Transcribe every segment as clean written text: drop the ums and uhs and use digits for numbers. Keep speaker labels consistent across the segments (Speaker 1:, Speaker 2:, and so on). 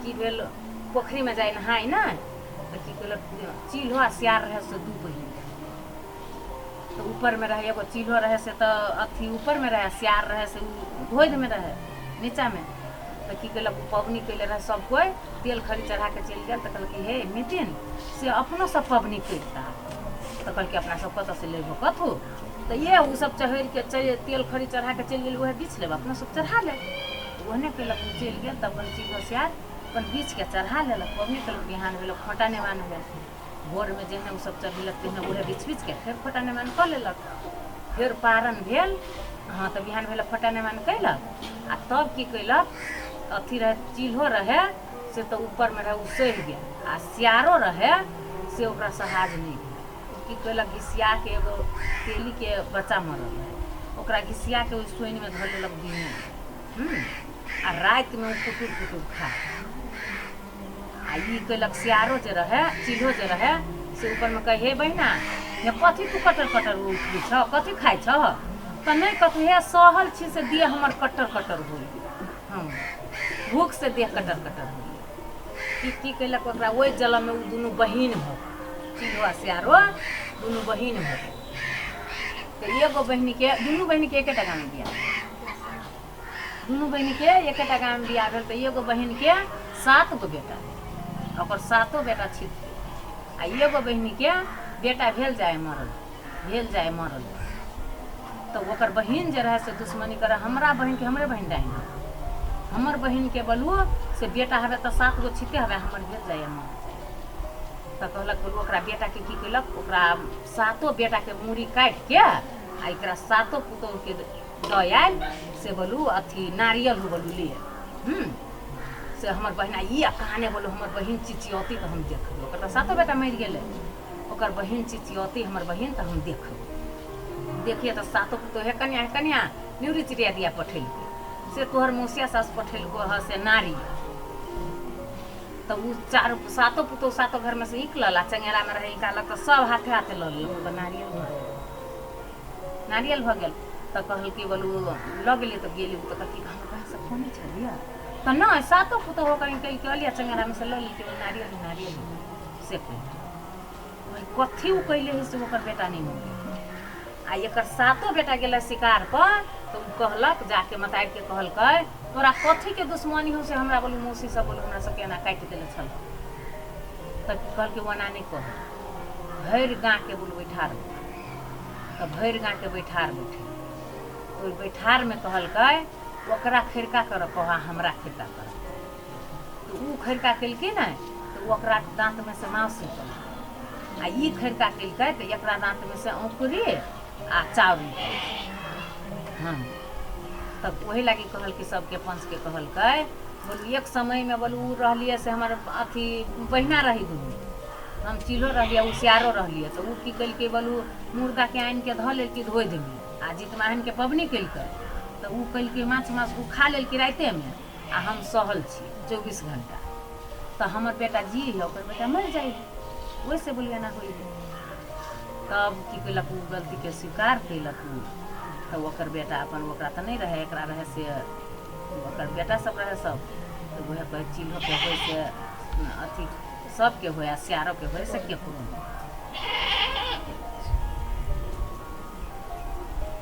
Speaker 1: की भेल पोखरिमे जाइ नहाय ने तऽ की केलक चील्हो आ सियार रहै से दू बहिन रहै तऽ ऊपरमे रहै एगो चील्हो रहै से तऽ अथी ऊपरमे रहै सियार रहै से ओ धोधिमे रहै नीचाँमे। तऽ की केलक ओ पबनी कयले रहै सब कोइ तेल खरी चढ़ाके चलि गेल। तऽ कहलकै हे नितिन से अपनो सब पबनी करिता। तऽ कहलकै अपना सब कतऽसँ लेबो कथू। तऽ ये ओ सब चढ़िके चलि तेल खरी चढ़ाके चलि गेल उएह बीछ लेब अपनो सब चढ़ा लेब। ओहने केलक ओ चलि गेल तऽ अपन चील्हो सियार अपन बीछके चढ़ा लेलक पबनी केलक। बिहान भेल खोँटा नेमान भेल भोरमे जेहने ओ सब चढ़ेलक तेहने उएह बीछ बीछके फेर खोँटा नेमान कऽ लेलक। फेर पारन भेल हँ तऽ बिहान भेल खोँटा नेमान कयलक आ तब की कयलक अथी रहै चील्हो रहै से तऽ ऊपरमे रहै ओ सहि गेल आ सियारो रहै से ओकरा सहाज नहि भेल। ओ की कयलक घिसियाके एगो तेलीके बच्चा मरल रहै ओकरा घिसियाके ओहि सोनिमे धऽ लेलक दिने आ रातिमे ओ कुटुर कुटुर खाय। आ ई कयलक सियारो जे रहै चील्हो जे रहै से ऊपरमे कहै हे बहिना हे कथी तू कटर कटर उठबै छह कथी खाइ छह। तऽ नहि कथू हे सहल छी से देह हमर कटर कटर होइ हँ भूखसँ देह कटर कटर होइ। की की कयलक ओकरा ओहि जलममे ओ दुनू बहिन भऽ गेल चील्हो आ सियारो दुनू बहिन भऽ गेल। तऽ एगो बहिनके दुनू बहिनके एकेटा गाममे बियाह दुनू बहिनके एकेटा गाममे बियाह भेल। तऽ एगो बहिनके सात गो बेटा भेल ओकर सातो बेटा छिप गेल आ एगो बहिनके बेटा भेल जाय मरल भेल जाय मरल। तऽ ओकर बहिन जे रहै से दुश्मनी करै हमरा बहिनके हमरे बहिन डाइन हमर बहिनके बोलू से बेटा हवे तऽ सात गो छिते हवे हमर भेल जाय मरल जाय। तऽ कहलक बोलू ओकरा बेटाके की केलक ओकरा सातो बेटाके मूड़ी काटिके आ एकरा सातो पुतोहुके दऽ आयल से बोलू अथी नारियल हो बोलू ले से हमर बहिना ई कहाने बोलू हमर बहिन चिचियौती तऽ हम देखबै। ओकर तऽ सातो बेटा मरि गेलै ओकर बहिन चिचियौती हमर बहिन तऽ हम देखबै। देखिए तऽ सातो पुतोहु हे कनिया हे कनिया न्यूरी चिड़िया दिया पठेलकै से तोहर मौसिया सास पठेलको हँ से नारियल। तऽ ओ चारू सातो पुतोहु सातो घरमे से निकलल आ चंगेरामे रहै निकालक तऽ सब हाथे हाथे लऽ लेलक ओकर नारियल भऽ गेल नारियल भऽ गेल। तऽ कहलकै बोलू लऽ गेलियै तऽ गेली तऽ कहलकै हमर बहिन सब फोने छलियै तऽ नहि सातो पुतोहु ओकर निकलि कऽ अलियै चंगेरामे से लऽ लेलकै नारियल नारियल से कहलकै कथी ओ कैले है से ओकर बेटा नहि मरलै। आ एकर सातो बेटा गेलै शिकार पर तऽ ओ कहलक जाके मतारिके कहलकै तोरा कथीके दुश्मनी हौ से हमरा बोलू मौसी सब बोलू हमरा सबके एना काटि देले छल। तऽ कहलकै ओना नहि कहू भरि गाँवके बोलू बैठार तऽ भरि गाँवके बैठार बैठे ओहि बैठारमे कहलकै ओकरा खरिका करऽ कह हमरा खरिका करऽ। तऽ ओ खरिका केलकै ने तऽ ओकरा दाँतमे से माँस निकललै आ ई खरिका केलकै तऽ एकरा दाँतमे से औंकुरी आ चाउर निकललै। हँ तब ओही लागी कहलकै सबके पंचके कहलकै बोलू एक समयमे बोलू ओ रहलियै से हमर अथी बहिना रही दुनू हम चिल्हो रहलियै ओ सियारो रहलियै। तऽ ओ की केलकै बोलू मुर्दाके आनिके धऽ लेलकै धोधिमे आ जितमाहनके पबनी केलकै तऽ ओ केलकै माछ माँस ओ खा लेलकै रातिमे आ हम सहल छी 24 घंटा तऽ हमर बेटा जी है ओकर बेटा मरि जाइ है ओहिसँ बोलू एना होइ है। तब की केलक ओ गलतीके स्वीकार केलक ओ तऽ ओकर बेटा अपन ओकरा तऽ नहि रहै एकरा रहै से ओकर बेटा सब रहै सब तऽ उएह कहै चिल्होके होइ से अथी सबके होइ आ सियारोके होइ से केकरो नहि।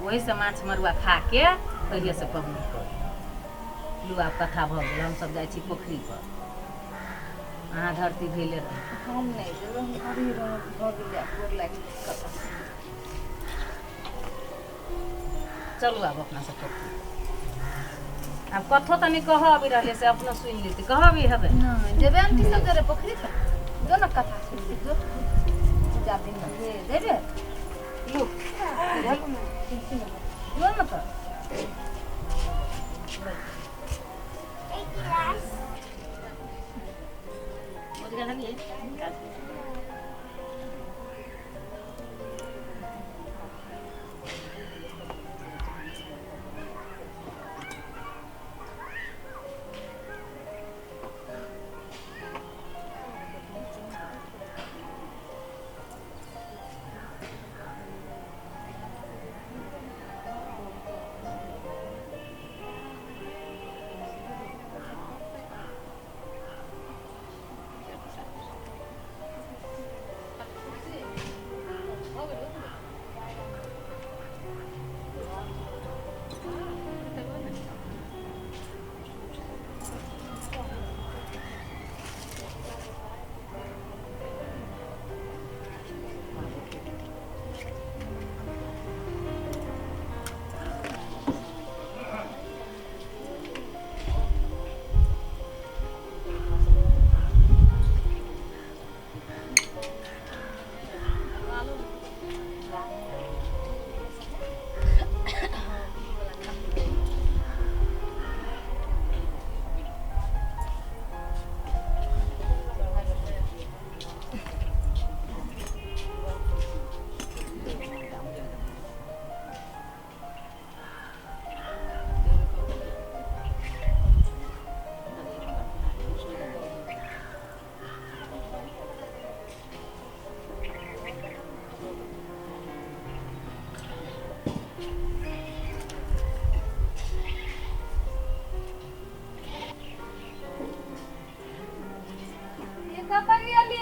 Speaker 1: ओहिसँ माछ मरुआ खाके तहिएसँ पबनी करू। लू आब कथा भऽ गेल हमसब जाइ छी पोखरि पर अहाँ धरती धैले रहू।
Speaker 2: हम नहि जेबै हम घरही रहब भऽ गेलै आब गोर लागि जाइ छी कथा।
Speaker 1: चलू आब अपना सब पोखरि आब कथो तनी कहऽ अबि रहलै से अपनो सुनि लेती कहऽ अबि हेबै।
Speaker 2: नहि जेबै आंटी सब जरे पोखरि पर जो ने कथा सुनि ले जो पूजा दिन हे जेबै
Speaker 1: लू
Speaker 2: जो ने तऽ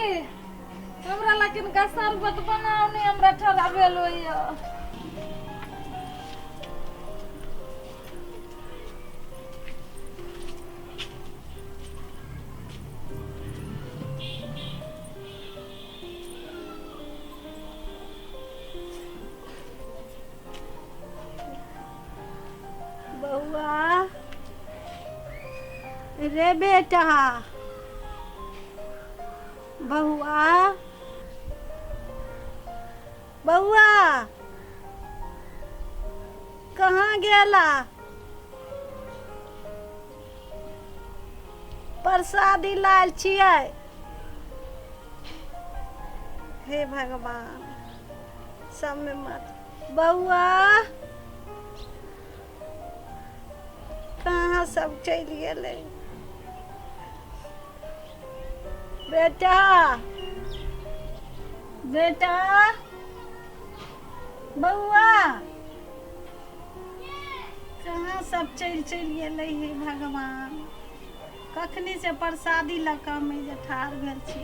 Speaker 2: हमरा लेकिन का शरबत बनाओ नहीं, हमरा ठंडा भेल होइए।
Speaker 3: बउआ रे बेटा, बउआ बउआ कहाँ गेला? प्रसादी लायल छियै। हे भगवान, सबमे मत। बउआ कहाँ सब चलि गेलै? बेटा बेटा बउआ कहाँ सब चलि चलि गेलै? हे भगवान, कखनी से प्रसादी लऽ कऽ हम जे ठाढ़ भेल छी,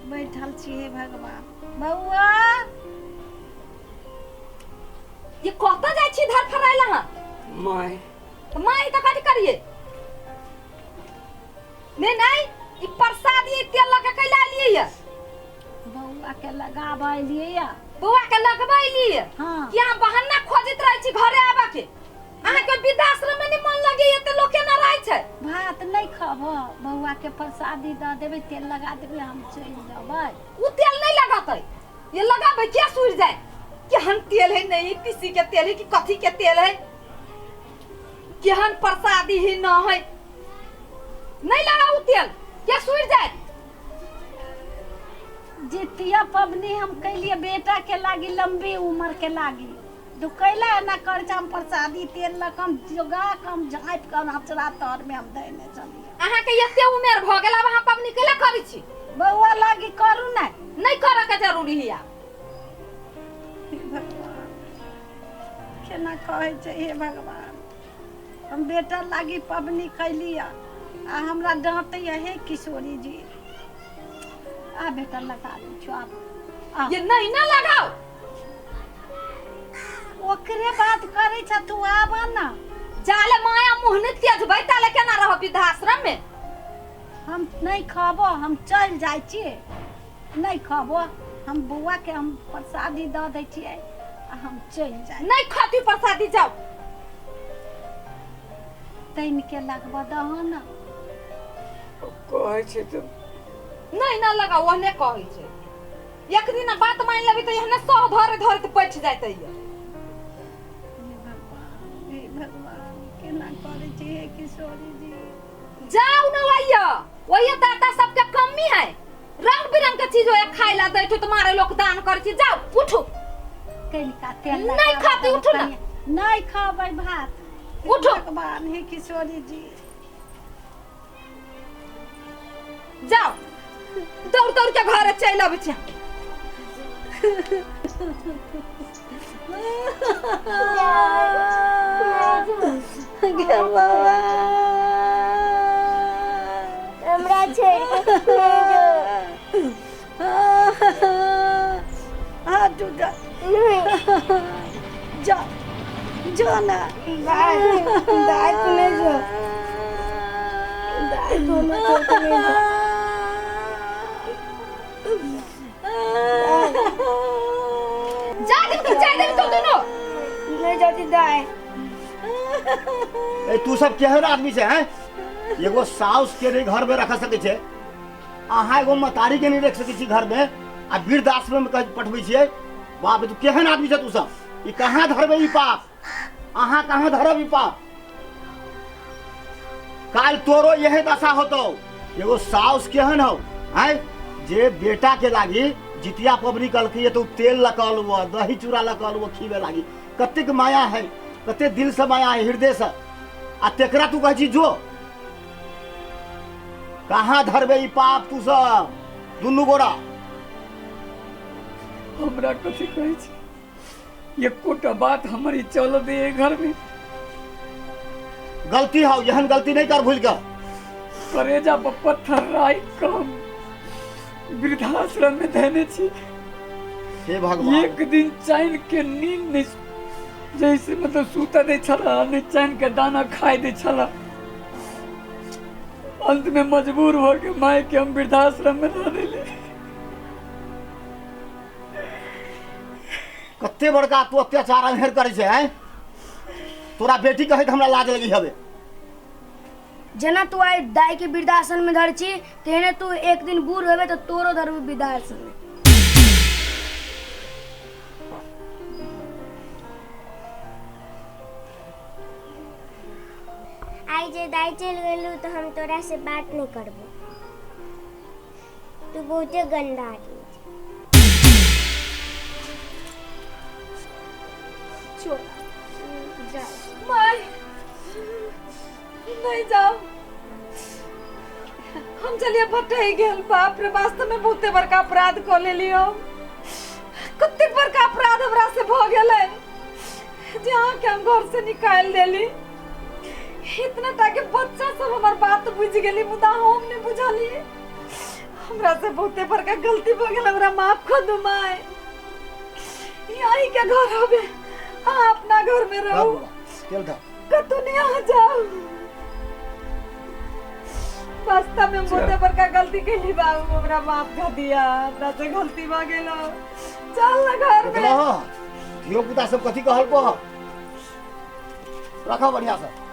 Speaker 3: बैठल छी। हे भगवान, बउआ
Speaker 2: ये कतऽ जाइ छी धर फराइल अहाँ?
Speaker 4: माय
Speaker 2: माय तऽ कथी करिए? नहीं नहीं, ई प्रसादी तेल लऽ के कैला लिए ये?
Speaker 3: बउआ के लगाबै लिए या।
Speaker 2: बउआ के लगबै लिए?
Speaker 3: हाँ।
Speaker 2: कि अहाँ बहाना खोजैत रहै छी घरे आबऽ के? अहाँके वृद्धाश्रम में नहीं मन लगैया तऽ लोक केना रहै छै?
Speaker 3: भात नहीं खबो, बउआ के प्रसादी दऽ देबै, तेल लगा देबै, हम चलि जेबै।
Speaker 2: उ तेल नहीं लगातै, ये लगाबै क्या सुर जाए? केहन तेल है नहीं, तीसी के तेल है कि कथी के तेल है? केहन प्रसादी ही न है, नहीं लगाऊ तेल क्या सुर जाए?
Speaker 3: जितिया पबनी हम कैलिए बेटा के लागी, लंबी उम्र के लागी। तो कैला एना कर छै? हम प्रसादी तेल लऽ कऽ हम जोगा कऽ हम झाँपि कऽ हम अचरा तर में हम देने चलिए।
Speaker 2: अहाँके एते उमेर भऽ गेल, आब अहाँ पबनी कैला करै छी?
Speaker 3: बउआ लागी करू ने।
Speaker 2: नहीं करऽ के जरूरी है आब।
Speaker 3: हे भगवान, केना कहै छै? हे भगवान, हम बेटा लागी पबनी कैली आ हमरा डाँटैया। हे किशोरी जी, आ बेटा लगा दै छौ, आब आ।
Speaker 2: ये नहीं ना लगाओ।
Speaker 3: ओकरे बात करै छ तू, आब ना।
Speaker 2: जाले माया मुँह नहीं तेजबै ताले केना रहब वृद्धाश्रम में?
Speaker 3: हम नहीं खबो, हम चलि जाइ छियै। नहीं खबो हम, बउआ के हम प्रसादी दऽ दै छियै आ हम चलि जाइ।
Speaker 2: नहीं खाती प्रसादी, जाओ।
Speaker 3: तनिके लगबऽ दहो ना।
Speaker 4: कहै छै तऽ
Speaker 2: नहीं ना लगाओ, ओहने कहै छै। एक दिन बात मान लेबै तऽ एहने सह धरे धरे तऽ पैठ जाइत ये।
Speaker 3: हे भगवान, हे भगवान, केना करै छै? हे किशोरी जी,
Speaker 2: जाओ ना वैया, वैया दाता सबके कमी है, रंग बिरंग के चीज होया खाइ ला दै तो मारे लोग दान करै छै। जाओ उठू।
Speaker 3: कनिका तेल
Speaker 2: नहीं
Speaker 3: लगाबऽ
Speaker 2: खाती,
Speaker 3: दहो
Speaker 2: उठू ना।
Speaker 3: कनिया। नहीं खबै भात।
Speaker 2: उठू।
Speaker 3: भगवान, हे किशोरी जी,
Speaker 2: जाओ दौड़ दौड़ के घरे चलि अबै छी।
Speaker 3: गे बाबा,
Speaker 5: हमरा छोड़ि के नहि जो।
Speaker 3: हाँ तू जा।
Speaker 5: नहीं।
Speaker 3: जा, जो ना।
Speaker 5: दाय दाय, तू नहीं जो। दाय, तू हमरा छोड़ के नहीं जो।
Speaker 2: जा दिन जा दिन तो दोनों
Speaker 5: नहीं जाती दाय।
Speaker 6: ए तू सब केहन आदमी छै हैं? एगो साउस के नहीं घर में रख सकै छै अहाँ, एगो मतारी के नहीं रख सकै छी घर में, आ वृद्धाश्रम में पठबै छियै। बाप रे, तू केहन आदमी छै तू सब? ई कहाँ धरबै ई पाप? अहाँ कहाँ धरब ई पाप? काल्हि तोरो यही दशा होतौ। एगो साउस केहन हौ आँय, जे बेटा के लागी जितिया पबनी कलकै तऽ उ तेल लऽ कऽ अलुआ, दही चूड़ा लऽ कऽ अलुआ खिबै लागी। कतेक माया है, कतेक दिल से माया है, हृदय से, आ तेकरा तू कहै छी जो। कहाँ धरबै ई पाप तू सब दुनू गोरा?
Speaker 4: हमरा कथी कहै छी? एकोटा बात हमर ई चल दे घर में।
Speaker 6: गलती हौ, एहन गलती नहीं कर भूल के।
Speaker 4: करेजा पर पत्थर राखि कऽ हम वृद्धाश्रम में धने छी।
Speaker 6: हे भगवान।
Speaker 4: एक दिन चैन के नींद नहीं, जैसे मतलब सूता दे छला, नहीं चैन के दाना खाए दे छला। अंत में मजबूर हो के माय के हम वृद्धाश्रम में रह दिले।
Speaker 6: कते बड़का तू अत्याचार अनहेर करै छै हैं? तोरा बेटी कहैत हमरा लाज लगी हवे।
Speaker 5: जना तू आइ दाई के वृद्धाश्रम में धर छी, तेहने तू एक दिन बूढ़ होबे तो तोरो धरबू वृद्धाश्रम में।
Speaker 7: आई जे दाई चल गेलू तो हम तोरा से बात नहीं करबो, तू बहुते गंदा आदमी छे।
Speaker 2: छोड़ जा माय, नहीं जाओ, हम चलिए भटक गेल। बाप रे, वास्तव में बहुते बड़का अपराध कर लेलियो। कतेक बड़का अपराध हमरा से भ गेलै जे अहाँके हम घर से निकालि देली। इतना टा के बच्चा सब हमर बात बुझि गेली, मुदा हम नहीं बुझलिए। हमरा से बहुते बड़का गलती भ गेल, हमरा माफ कर दू my. यही के घर होबे, अहाँ अपना घर में रहू, कतौ नहीं अहाँ जाओ। वास्तव में बहुते बड़का गलती कैली बाबू, हमरा माफ कर दिया, हमरा से गलती भ गेल। चल ना घर में।
Speaker 6: धियो पुता सब कथी कहल पो, रखा बढ़िया से।